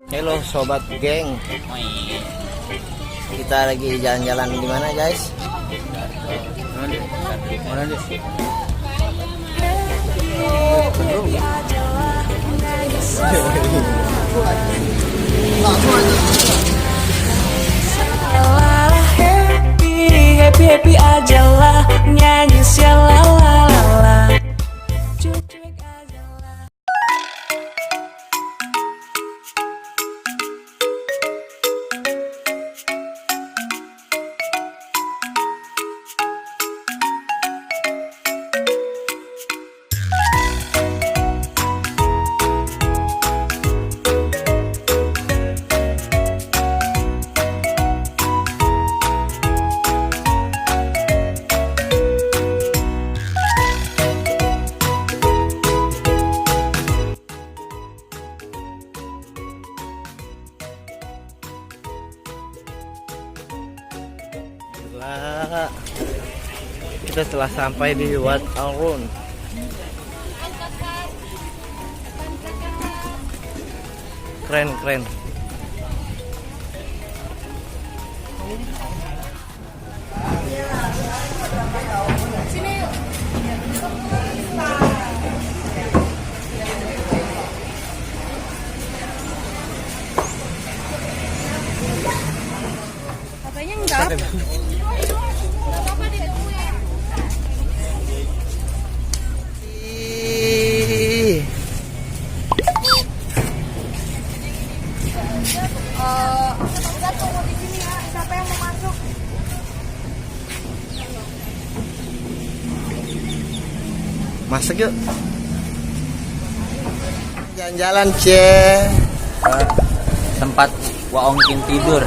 Halo sobat geng, kita lagi jalan-jalan di mana guys? Mana deh? Happy aja lah, nyanyi sialalala. Cuek aja lah. Kita telah sampai di Wat Arun. Keren. Katanya enggak. Udah tunggu di sini ya. Siapa yang mau masuk? Masuk yuk. Jalan-jalan cie. Tempat Waongkin tidur.